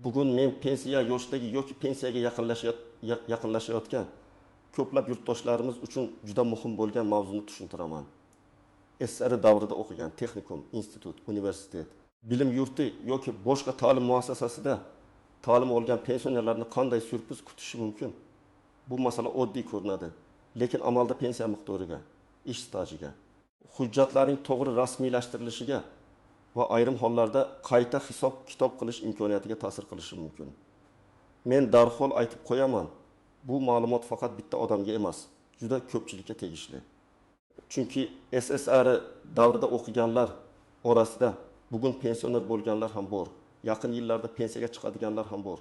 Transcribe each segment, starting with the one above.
Bugun men pensiya yoshidagi yoki pensiyaga yaqinlashayotgan ko'plab yurtdoshlarimiz uchun juda muhim bo'lgan mavzuni tushuntiraman. SSR davrida o'qigan texnikum, institut, universitet, bilim yurti yoki boshqa ta'lim muassasasida ta'lim olgan pensionerlarni qanday syurpriz kutishi mumkin? Bu masala oddiy ko'rinadi, lekin amalda pensiya miqdoriga, ish stajiga, hujjatlarning to'g'ri rasmiylashtirilishiga va ayrim hollarda qayta hisob-kitob qilish imkoniyatiga ta'sir qilishi mumkin. Men darhol aytib qo'yaman, bu ma'lumot faqat bitta odamga emas, juda ko'pchilikka tegishli. Chunki SSR davrida o'qiganlar orasida bugun pensioner bo'lganlar ham bor, yaqin yillarda pensiyaga chiqadiganlar ham bor,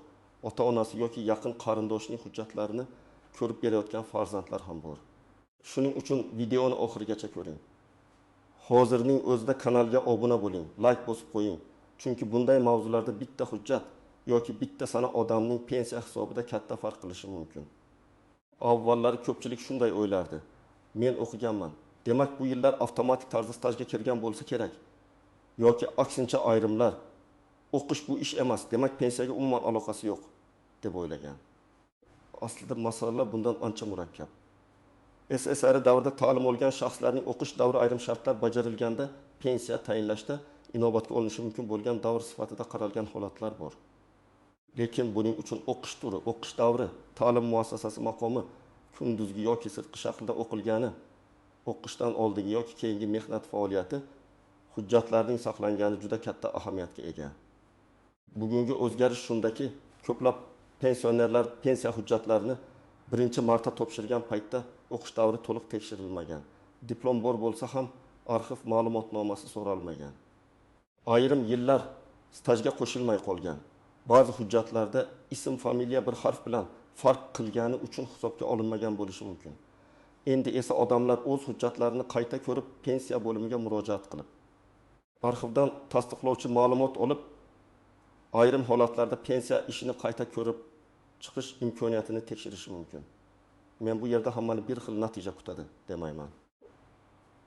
ota-onasi yoki yaqin qarindoshining hujjatlarini ko'rib berayotgan farzandlar ham bor. Shuning uchun videoni oxirigacha ko'ring. Hozirning o'zida kanalga obuna bo'ling, like bosib qo'ying. Chunki bunday mavzularda bitta hujjat yoki bitta sana odamning pensiya hisobida katta farq qilishi mumkin. Avvallari ko'pchilik shunday o'ylardi. Men o'qiganman, demak bu yillar avtomatik tarzda stajga kirgan bo'lsa kerak. Yoki aksincha ayrimlar o'qish bu ish emas, demak pensiyaga umuman aloqasi yo'q deb o'ylagan. Aslida masala bundan ancha murakkab. SSR davrida ta'lim olgan shaxslarning o'qish davri ayrim shartlar bajarilganda pensiya tayinlashda inobatga olinishi mumkin bo'lgan davr sifatida qaralgan holatlar bor. Lekin buning uchun o'qish turi, o'qish davri, ta'lim muassasasi maqomi, kunduzgi yoki sirtqi shaklda o'qilgani, o'qishdan oldingi yoki keyingi mehnat faoliyati, hujjatlarning saqlangani juda katta ahamiyatga ega. Bugungi o'zgarish shundaki, ko'plab pensionerlar pensiya hujjatlarini birinchi marta topshirgan paytda o'qish davri to'liq tekshirilmagan. Diplom bor bo'lsa ham arxiv ma'lumotnomasi so'ralmagan. Ayrim yillar stajga qo'shilmay qolgan. Ba'zi hujjatlarda ism, familiya bir harf bilan farq qilgani uchun hisobga olinmagan bo'lishi mumkin. Endi esa odamlar o'z hujjatlarini qayta ko'rib pensiya bo'limiga murojaat qilib, arxivdan tasdiqlovchi ma'lumot olib, ayrim holatlarda pensiya ishini qayta ko'rib chiqish imkoniyatini tekshirishi mumkin. Men bu yerda hammani bir xil natija kutadi demayman.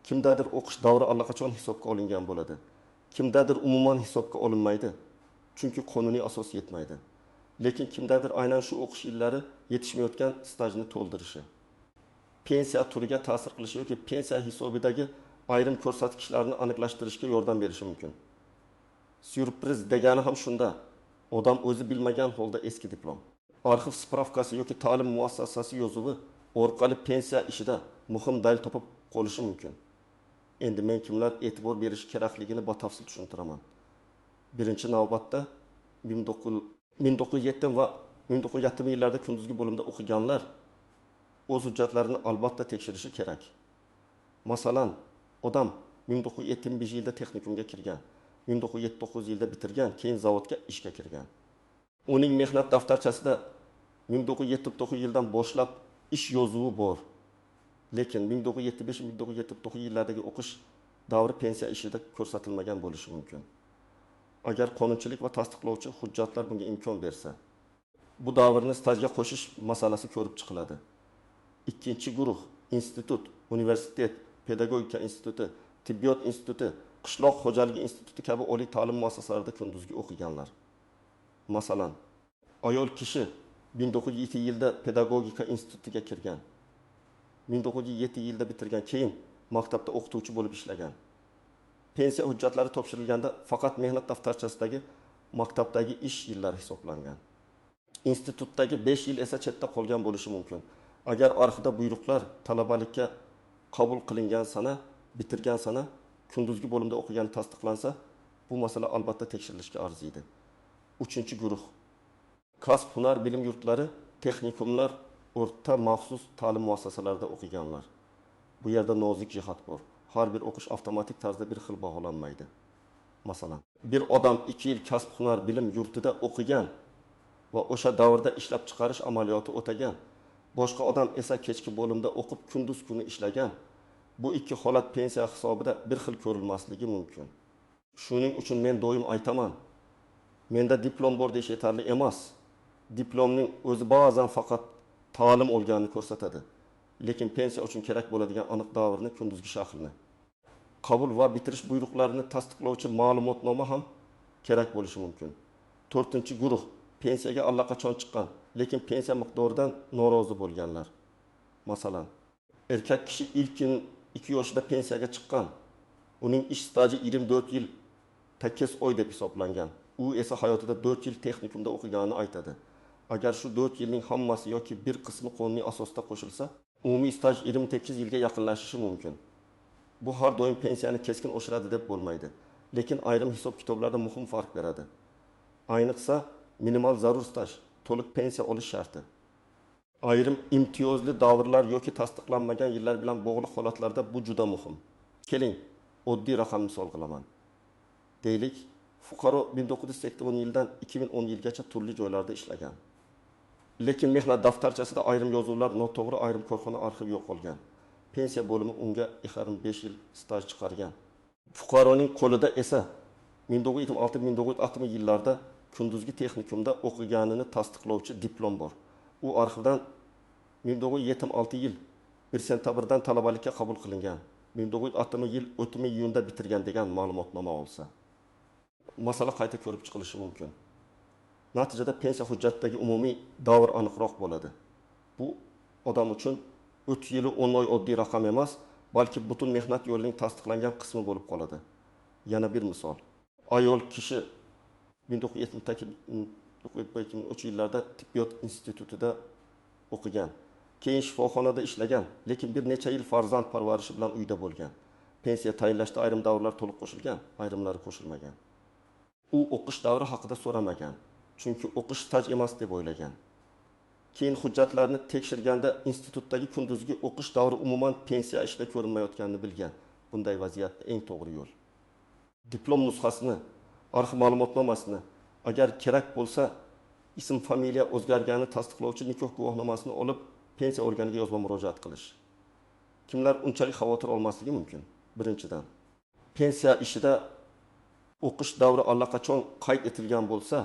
Kimdadir o'qish davri allaqachon hisobga olingan bo'ladi. Kimdadir umuman hisobga olinmaydi, chunki qonuniy asos yetmaydi. Lekin kimdadir aynan shu o'qish yillari yetishmayotgan stajni to'ldirishi, pensiya turiga ta'sir qilishi yoki pensiya hisobidagi ayrim ko'rsatkichlarni aniqlashtirishga yordam berishi mumkin. Syurpriz degani ham shunda. Odam o'zi bilmagan holda eski diplom, arxiv spravkasi yoki ta'lim muassasasi yozuvi orqali pensiya ishida muhim dalil topib qolishi mumkin. Endi men kimlar e'tibor berishi kerakligini batafsil tushuntiraman. Birinchi navbatda 1907 va 1970 yillarda kunduzgi bo'limda o'qiganlar o'z hujjatlarini albatta tekshirishi kerak. Masalan, odam 1975 yilda texnikumga kirgan, 1979 yilda bitirgan, keyin zavodga ishga kirgan. Uning mehnat daftarchasida 1979 yildan boshlab ish yozuvi bor. Lekin 1975-1979 yillardagi o'qish davri pensiya ishida ko'rsatilmagan bo'lishi mumkin. Agar qonunchilik va tasdiqlovchi hujjatlar bunga imkon bersa, bu davrni stajga qo'shish masalasi ko'rib chiqiladi. Ikkinchi guruh institut, universitet, pedagogika instituti, tibbiyot instituti, qishloq xo'jaligi instituti kabi oliy ta'lim muassasalarida kunduzgi o'qiganlar. Masalan, ayol kishi 1907 yilda pedagogika institutiga kirgan, 1907 yilda bitirgan, keyin maktabda o'qituvchi bo'lib ishlagan. Pensiya hujjatlari topshirilganda faqat mehnat daftarchasidagi maktabdagi ish yillari hisoblangan. Institutdagi 5 yil esa chetda qolgan bo'lishi mumkin. Agar arxivda buyruqlar talabalikka qabul qilingan sana, bitirgan sana kunduzgi bo'limda o'qigani tasdiqlansa, bu masala albatta tekshirilishga arziydi. Uchinchi guruh kasb, hunar bilim yurtlari, texnikumlar, o'rta maxsus ta'lim muassasalarida o'qiganlar. Bu yerda nozik jihat bor. Har bir o'qish avtomatik tarzda bir xil baholanmaydi. Masalan, bir odam 2 yil kasb, hunar bilim yurtida o'qigan va o'sha davrda ishlab chiqarish amaliyoti o'tagan, boshqa odam esa kechki bo'limda o'qib kunduz kuni ishlagan. Bu ikki holat pensiya hisobida bir xil ko'rilmasligi mumkin. Shuning uchun men doim aytaman, menda diplom bor deyish yetarli emas. Diplomning o'zi ba'zan faqat ta'lim olganini ko'rsatadi. Lekin pensiya uchun kerak bo'ladigan aniq davrni, kunduzgi shaklni, qabul va bitirish buyruqlarini tasdiqlovchi ma'lumotnoma ham kerak bo'lishi mumkin. To'rtinchi guruh Pensiyaga allaqachon chiqqan, lekin pensiya miqdoridan norozi bo'lganlar. Masalan, erkak kishi ilkin 2 yoshida pensiyaga chiqqan. Uning ish staji 24 yil 8 oy deb hisoblangan. U esa hayotida 4 yil texnikumda o'qiganini aytadi. Agar shu 4 yilning hammasi yoki bir qismi qonuniy asosda qo'shilsa, umumiy staj 28 yilga yaqinlashishi mumkin. Bu har doim pensiyani keskin oshiradi deb bo'lmaydi, lekin ayrim hisob-kitoblarda muhim farq beradi. Ayniqsa, minimal zarur staj, to'liq pensiya olish sharti. Ayrim imtiyozli davrlar yoki tasdiqlanmagan yillar bilan bog'liq holatlarda bu juda muhim. Keling, oddiy raqam misol qilaman. Deylik, fuqaro 1980 yildan 2010 yilgacha turli joylarda ishlagan. Lekin mehnat daftarchasida ayrim yozuvlar noto'g'ri, ayrim korxona arxivi yo'qolgan. Pensiya bo'limi unga 2,5 yil staj chiqargan. Fuqaroning qo'lida esa 1976-1960 yillarda kunduzgi texnikumda o'qiganini tasdiqlovchi diplom bor. U arxivdan 1976 yil 1 sentyabrdan talabalikka qabul qilingan. 1960 yil 30 iyunda bitirgan degan ma'lumotnoma olsa, masala qayta ko'rib chiqilishi mumkin. Natijada pensiya hujjatidagi umumiy davr aniqroq bo'ladi. Bu odam uchun 3 yil 10 oy oddiy raqam emas, balki butun mehnat yo'lining tasdiqlangan qismi bo'lib qoladi. Yana bir misol. Ayol kishi 1973 yillarda tibbiyot institutida o'qigan, keyin shifoxonada ishlagan, lekin bir necha yil farzand parvarishi bilan uyda bo'lgan. Pensiya tayinlashda ayrim davrlar to'liq qo'shilgan, ayrimlari qo'shilmagan. U o'qish davri haqida so'ramagan, chunki o'qish staj emas deb o'ylagan. Keyin hujjatlarni tekshirganda institutdagi kunduzgi o'qish davri umuman pensiya ishida ko'rinmayotganini bilgan. Bunday vaziyatda eng to'g'ri yo'l diplom nusxasini, arxiv ma'lumotnomasini, agar kerak bo'lsa ism, familiya o'zgarganini tasdiqlovchi nikoh guvohnomasini olib pensiya organiga yozma murojaat qilish. Kimlar unchalik xavotir olmasligi mumkin? Birinchidan, pensiya ishida o'qish davri allaqachon qayd etilgan bo'lsa,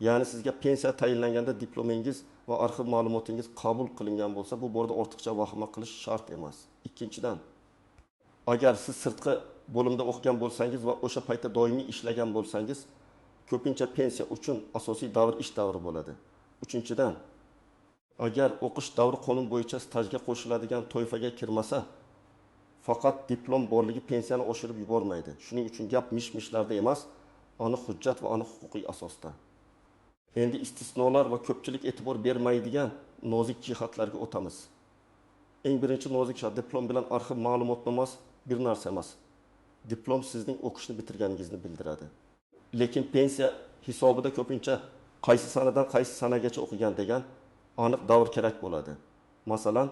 ya'ni sizga pensiya tayinlanganda diplomingiz va arxiv ma'lumotingiz qabul qilingan bo'lsa, bu borada ortiqcha vahima qilish shart emas. Ikkinchidan, agar siz sirtqi bo'limda o'qigan bo'lsangiz va o'sha paytda doimiy ishlagan bo'lsangiz, ko'pincha pensiya uchun asosiy davr ish davri bo'ladi. Uchinchidan, agar o'qish davri qonun bo'yicha stajga qo'shiladigan toifaga kirmasa, faqat diplom borligi pensiyani oshirib yubormaydi. Shuning uchun gap mish-mishlarda emas, aniq hujjat va aniq huquqiy asosda. Endi istisnolar va ko'pchilik e'tibor bermaydigan nozik jihatlarga o'tamiz. Eng birinchi nozik jihat, diplom bilan arxiv ma'lumotnomasi bir narsa emas. Diplom sizning o'qishni bitirganingizni bildiradi. Lekin pensiya hisobida ko'pincha qaysi sanadan qaysi sanagacha o'qigan degan aniq davr kerak bo'ladi. Masalan,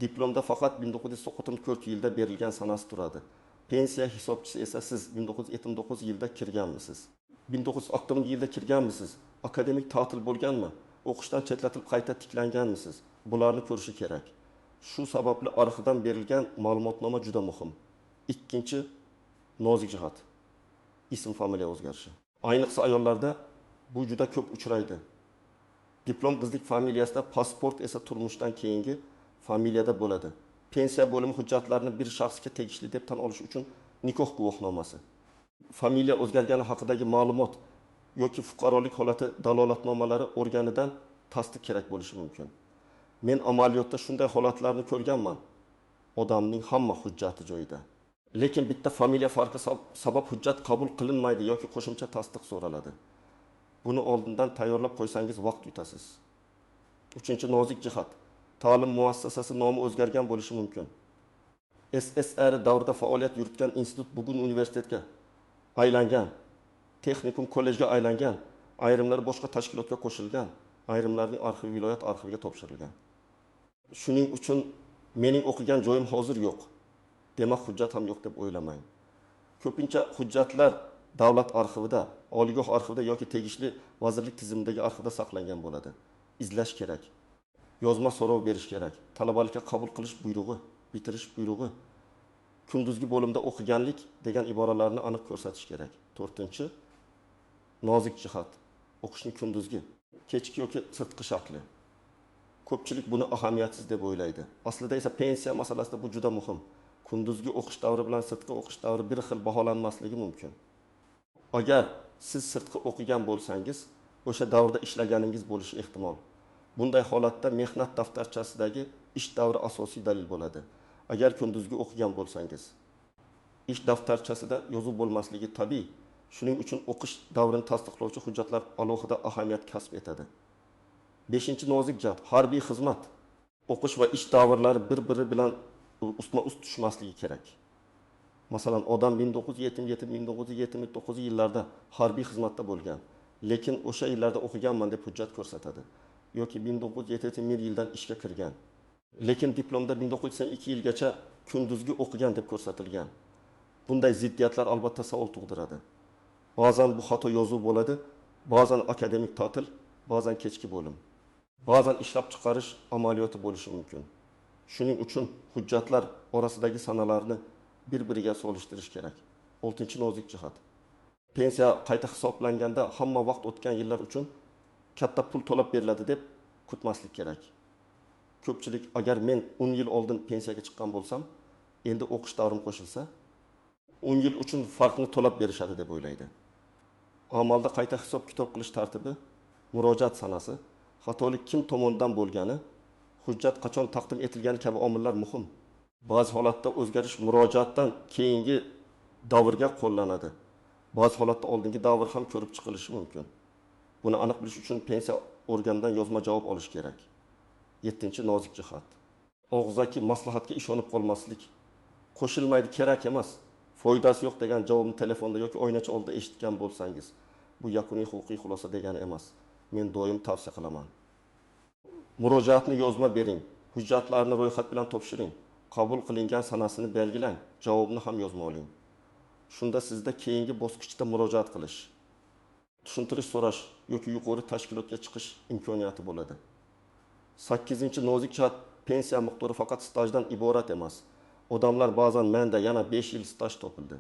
diplomda faqat 1994 yilda berilgan sanasi turadi. Pensiya hisobchisi esa siz 1979 yilda kirganmisiz? 1960 yilda kirganmisiz? Akademik ta'til bo'lganmi? O'qishdan chetlatilib qayta tiklanganmisiz? Bularni ko'rishi kerak. Shu sababli arxivdan berilgan ma'lumotnoma juda muhim. Ikkinchi nozik jihat, ism, familiya o'zgarishi. Ayniqsa ayollarda bu juda ko'p uchraydi. Diplom qizlik familiyasida, pasport esa turmushdan keyingi familiyada bo'ladi. Pensiya bo'limi hujjatlarini bir shaxsga tegishli deb tan olish uchun nikoh guvohnomasi, familiya o'zgargani haqidagi ma'lumot yoki fuqarolik holati dalolatnomalari organidan tasdiq kerak bo'lishi mumkin. Men amaliyotda shunday holatlarni ko'rganman. Odamning hamma hujjati joyida, lekin bitta familiya farqi sabab hujjat qabul qilinmaydi yoki qo'shimcha tasdiq so'raladi. Buni oldindan tayyorlab qo'ysangiz vaqt yutasiz. Uchinchi nozik jihat, ta'lim muassasasi nomi o'zgargan bo'lishi mumkin. SSR davrida faoliyat yuritgan institut bugun universitetga aylangan, texnikum kollejga aylangan, ayrimlari boshqa tashkilotga qo'shilgan, ayrimlarining arxivi viloyat arxiviga topshirilgan. Shuning uchun mening o'qigan joyim hozir yo'q, demak hujjat ham yo'q deb o'ylamang. Ko'pincha hujjatlar davlat arxivida, oliygoh arxivida yoki tegishli vazirlik tizimidagi arxivda saqlangan bo'ladi. Izlash kerak. Yozma so'rov berish kerak. Talabalikka qabul qilish buyrug'i, bitirish buyrug'i, kunduzgi bo'limda o'qiganlik degan iboralarni aniq ko'rsatish kerak. To'rtinchi nozik jihat, o'qishni kunduzgi, kechki yoki sirtqi shakli. Ko'pchilik buni ahamiyatsiz deb o'ylaydi. Aslida esa pensiya masalasida bu juda muhim. Kunduzgi o'qish davri bilan sirtqi o'qish davri bir xil baholanmasligi mumkin. Agar siz sirtqi o'qigan bo'lsangiz, o'sha davrda ishlaganingiz bo'lishi ehtimol. Bunday holatda mehnat daftarchasidagi ish davri asosiy dalil bo'ladi. Agar kunduzgi o'qigan bo'lsangiz, ish daftarchasida yozuv bo'lmasligi tabiiy. Shuning uchun o'qish davrini tasdiqlovchi hujjatlar alohida ahamiyat kasb etadi. Beshinchi nozik jihat harbiy xizmat. O'qish va ish davrlari bir-biri bilan ustma-ust tushmasligi kerak. Masalan, odam 1977-1979 yillarda harbiy xizmatda bo'lgan, lekin o'sha yillarda o'qiganman deb hujjat ko'rsatadi. Yoki 1977 yildan ishga kirgan, lekin diplomda 1982 yilgacha kunduzgi o'qigan deb ko'rsatilgan. Bunday ziddiyatlar albatta savol tug'diradi. Ba'zan bu xato yozuv bo'ladi, ba'zan akademik ta'til, ba'zan kechki bo'lim, ba'zan ishlab chiqarish amaliyoti bo'lishi mumkin. Shuning uchun hujjatlar orasidagi sanalarni bir-biriga solishtirish kerak. Oltinchi nozik jihat. Pensiya qayta hisoblanganda hamma vaqt o'tgan yillar uchun katta pul to'lab beriladi deb kutmaslik kerak. Ko'pchilik agar men 10 yil oldin pensiyaga chiqqan bo'lsam, endi o'qish davrim qo'shilsa, 10 yil uchun farqni to'lab berishadi deb o'ylaydi. Amalda qayta hisob-kitob qilish tartibi, murojaat sanasi, xatolik kim tomonidan bo'lgani, hujjat qachon taqdim etilgani kabi omillar muhim. Ba'zi holatda o'zgarish murojaatdan keyingi davrga qo'llanadi. Ba'zi holatda oldingi davr ham ko'rib chiqilishi mumkin. Buni aniq bilish uchun pensiya organidan yozma javob olish kerak. 7. Nozik jihat. Og'zaki maslahatga ishonib qolmaslik. Qo'shilmaydi, kerak emas, foydasi yo'q degan javobni telefonda yoki oynacha oldida eshitgan bo'lsangiz, bu yakuniy huquqiy xulosa degani emas. Men doim tavsiya qilaman. Murojaatni yozma bering, hujjatlarni ro'yxat bilan topshiring, qabul qilingan sanasini belgilang, javobni ham yozma oling. Shunda sizda keyingi bosqichda murojaat qilish, tushuntirish so'rash yoki yuqori tashkilotga chiqish imkoniyati bo'ladi. 8. Nozik jihat, pensiya miqdori faqat stajdan iborat emas. Odamlar ba'zan menda yana 5 yil staj topildi,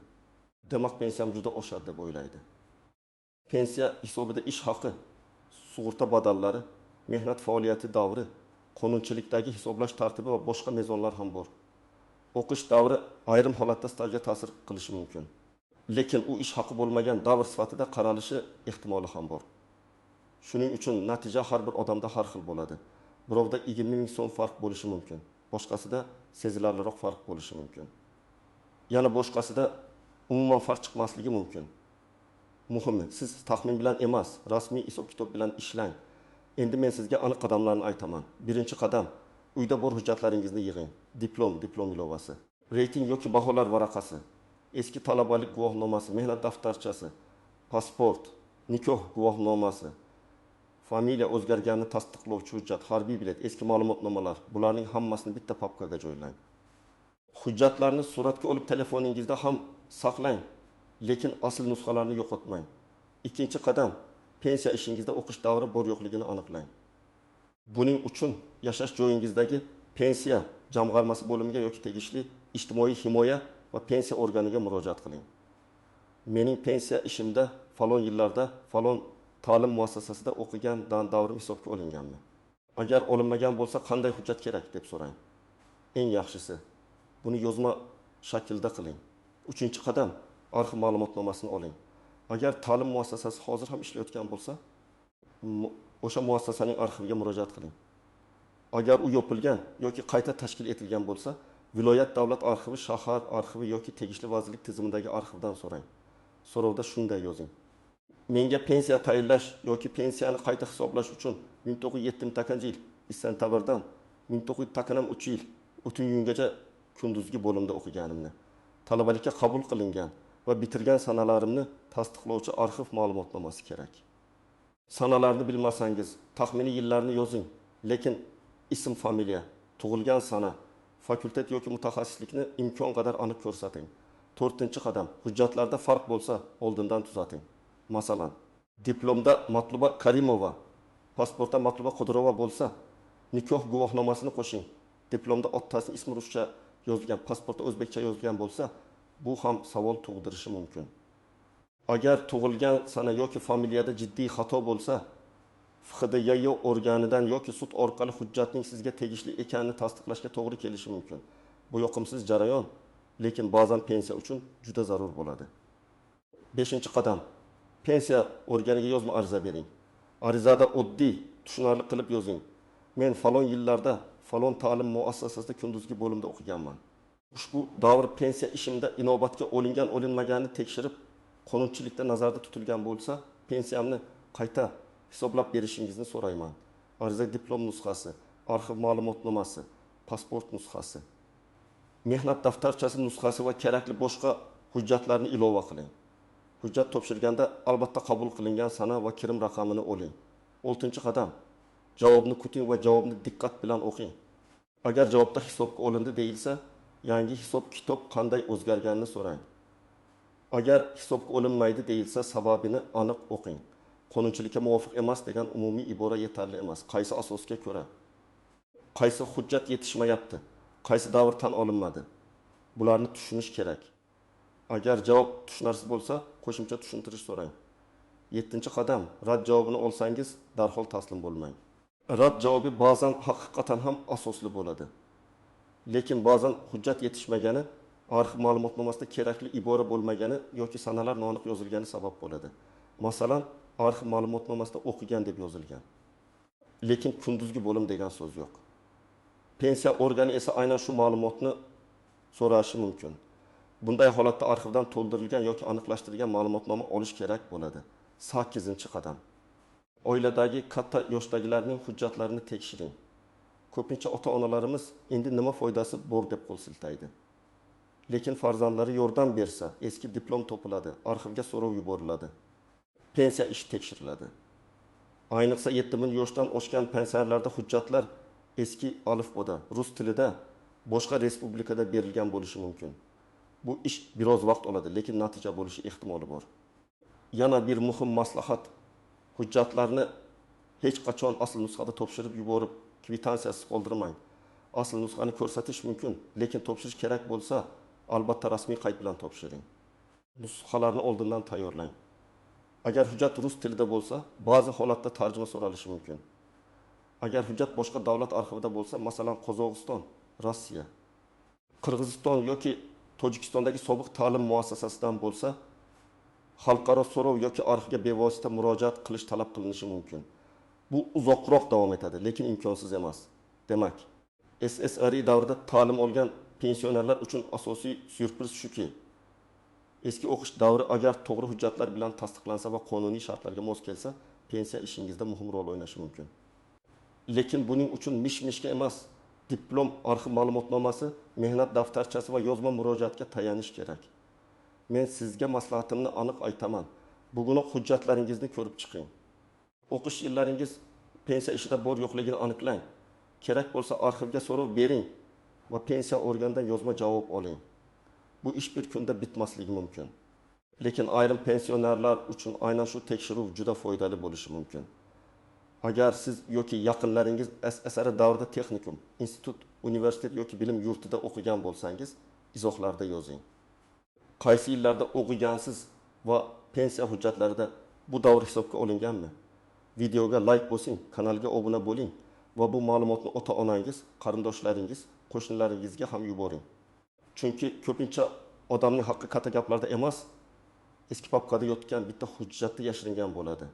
demak pensiyam juda oshadi deb o'ylaydi. Pensiya hisobida ish haqi, sug'urta badallari, mehnat faoliyati davri, qonunchilikdagi hisoblash tartibi va boshqa mezonlar ham bor. O'qish davri ayrim holatda stajga ta'sir qilishi mumkin. Lekin u ish haqi bo'lmagan davr sifatida qaralishi ehtimoli ham bor. Shuning uchun natija har bir odamda har xil bo'ladi. Birovda 20 ming so'm farq bo'lishi mumkin, boshqasida sezilarliroq farq bo'lishi mumkin. Yana boshqasida umuman farq chiqmasligi mumkin. Muhimi, siz taxmin bilan emas, rasmiy hisob-kitob bilan ishlang. Endi men sizga aniq qadamlarni aytaman. Birinchi qadam, uyda bor hujjatlaringizni yig'ing. Diplom, diplom ilovasi, reyting yoki baholar varaqasi, eski talabalik guvohnomasi, mehnat daftarchasi, pasport, nikoh guvohnomasi, familiya o'zgarganini tasdiqlovchi hujjat, harbiy bilet, eski ma'lumotnomalar, bularning hammasini bitta papkaga joylang. Hujjatlarni suratga olib telefoningizda ham saqlang, lekin asl nusxalarni yo'qotmang. Ikkinchi qadam, pensiya ishingizda o'qish davri bor yo'qligini aniqlang. Buning uchun yashash joyingizdagi pensiya jamg'armasi bo'limiga yoki tegishli ijtimoiy himoya va pensiya organiga murojaat qiling. Mening pensiya ishimda falon yillarda falon ta'lim muassasasida o'qigan davrim hisobga olinganmi? Agar olinmagan bo'lsa, qanday hujjat kerak deb so'rang. Eng yaxshisi, buni yozma shaklda qiling. Uchinchi qadam, arxiv ma'lumotnomasini oling. Agar ta'lim muassasasi hozir ham ishlayotgan bo'lsa, o'sha muassasaning arxiviga murojaat qiling. Agar u yopilgan yoki qayta tashkil etilgan bo'lsa, viloyat davlat arxivi, shahar arxivi yoki tegishli vazirlik tizimidagi arxivdan so'rang. So'rovda shunday yozing: menga pensiya tayinlash yoki pensiyani qayta hisoblash uchun 1978-yil sentyabrdan 1983-yil 30 iyungacha kunduzgi bo'limda o'qiganimni, talabalikka qabul qilingan va bitirgan sanalarimni tasdiqlovchi arxiv ma'lumotnomasi kerak. Sanalarni bilmasangiz, taxminiy yillarni yozing, lekin ism, familiya, tug'ilgan sana, fakultet yoki mutaxassislikni imkon qadar aniq ko'rsating. To'rtinchi qadam, hujjatlarda farq bo'lsa, oldindan tuzating. Masalan, diplomda Matluba Karimova, pasportda Matluba Qodirova bo'lsa, nikoh guvohnomasini qo'shing. Diplomda otasining ismi ruscha yozilgan, pasportda o'zbekcha yozilgan bo'lsa, bu ham savol tug'dirishi mumkin. Agar tug'ilgan sana yoki familiyada jiddiy xato bo'lsa, FHDYO organidan yoki sud orqali hujjatning sizga tegishli ekanini tasdiqlashga to'g'ri kelishi mumkin. Bu yoqimsiz jarayon, lekin ba'zan pensiya uchun juda zarur bo'ladi. 5-qadam. Pensiya organiga yozma ariza bering. Arizada oddiy, tushunarli qilib yozing. Men falon yillarda falon ta'lim muassasasida kunduzgi bo'limda o'qiganman. Ushbu davr pensiya ishimda inobatga olingan olinmaganini tekshirib, qonunchilikda nazarda tutilgan bo'lsa, pensiyamni qayta hisoblab berishingizni so'rayman. Arizaga diplom nusxasi, arxiv ma'lumotnomasi, pasport nusxasi, mehnat daftarchasi nusxasi va kerakli boshqa hujjatlarni ilova qiling. Hujjat topshirganda albatta qabul qilingan sana va kirim raqamini oling. 6-qadam. Javobni kuting va javobni diqqat bilan o'qing. Agar javobda hisobga olindi deyilsa, yangi hisob kitob qanday o'zgarganini so'rang. Agar hisobga olinmaydi deyilsa, sababini aniq o'qing. Qonunchilikka muvofiq emas degan umumiy ibora yetarli emas. Qaysi asosga ko'ra? Qaysi hujjat yetishmayapti? Qaysi davr tan olinmadi? Bularni tushunish kerak. Agar javob tushunarsiz bo'lsa, qo'shimcha tushuntirish so'rang. 7-qadam. Rad javobini olsangiz, darhol taslim bo'lmang. Rad javobi ba'zan haqiqatan ham asosli bo'ladi. Lekin ba'zan hujjat yetishmagani, arxiv ma'lumotnomasida kerakli ibora bo'lmagani yoki sanalar noaniq yozilgani sabab bo'ladi. Masalan, arxiv ma'lumotnomasida o'qigan deb yozilgan. Lekin kunduzgi bo'lim degan so'z yo'q. Pensiya organi esa aynan shu ma'lumotni so'rashi mumkin. Bunday holatda arxivdan to'ldirilgan yoki aniqlashtirilgan ma'lumotnoma olish kerak bo'ladi. 8-qadam. Oiladagi katta yoshdagilarning hujjatlarini tekshiring. Ko'pincha ota-onalarimiz endi nima foydasi bor deb qo'l siltaydi. Lekin farzandlari yordam bersa, eski diplom topiladi, arxivga so'rov yuboriladi. Pensiya ishi tekshiriladi. Ayniqsa 70 yoshdan oshgan pensionerlarda hujjatlar eski alifboda, rus tilida, boshqa respublikada berilgan bo'lishi mumkin. Bu ish biroz vaqt oladi, lekin natija bo'lishi ehtimoli bor. Yana bir muhim maslahat: hujjatlarni hech qachon asl nusxada topshirib yuborib, kvitansiyasiz qoldirmang. Asl nusxani ko'rsatish mumkin, lekin topshirish kerak bo'lsa, albatta rasmiy qayd bilan topshiring. Nusxalarni oldindan tayyorlang. Agar hujjat rus tilida bo'lsa, ba'zi holatda tarjima so'ralishi mumkin. Agar hujjat boshqa davlat arxivida bo'lsa, masalan, Qozog'iston, Rossiya, Qirg'iziston yoki Tojikistondagi sobiq ta'lim muassasasidan bo'lsa, xalqaro so'rov yoki arxivga bevosita murojaat qilish talab qilinishi mumkin. Bu uzoqroq davom etadi, lekin imkonsiz emas. Demak, SSR davrida ta'lim olgan pensionerlar uchun asosiy syurpriz shuki, eski o'qish davri agar to'g'ri hujjatlar bilan tasdiqlansa va qonuniy shartlarga mos kelsa, pensiya ishingizda muhim rol o'ynashi mumkin. Lekin buning uchun mish-mishga emas, diplom, arxiv ma'lumotnomasi, mehnat daftarchasi va yozma murojaatga tayanish kerak. Men sizga maslahatimni aniq aytaman. Bugunoq hujjatlaringizni ko'rib chiqing. O'qish yillaringiz pensiya ishida bor yo'qligini aniqlang. Kerak bo'lsa arxivga so'rov bering va pensiya organidan yozma javob oling. Bu ish bir kunda bitmasligi mumkin. Lekin ayrim pensionerlar uchun aynan shu tekshiruv juda foydali bo'lishi mumkin. Agar siz yoki yaqinlaringiz SSR davrida texnikum, institut, universitet yoki bilim yurtida o'qigan bo'lsangiz, izohlarda yozing. Qaysi yillarda o'qigansiz va pensiya hujjatlarida bu davr hisobga olinganmi? Videoga like bosing, kanalga obuna bo'ling va bu ma'lumotni ota-onangiz, qarindoshlaringiz, qo'shnilaringizga ham yuboring. Chunki ko'pincha odamning haqqi katta gaplarda emas, eski papkada yotgan bitta hujjatda yashiringan bo'ladi.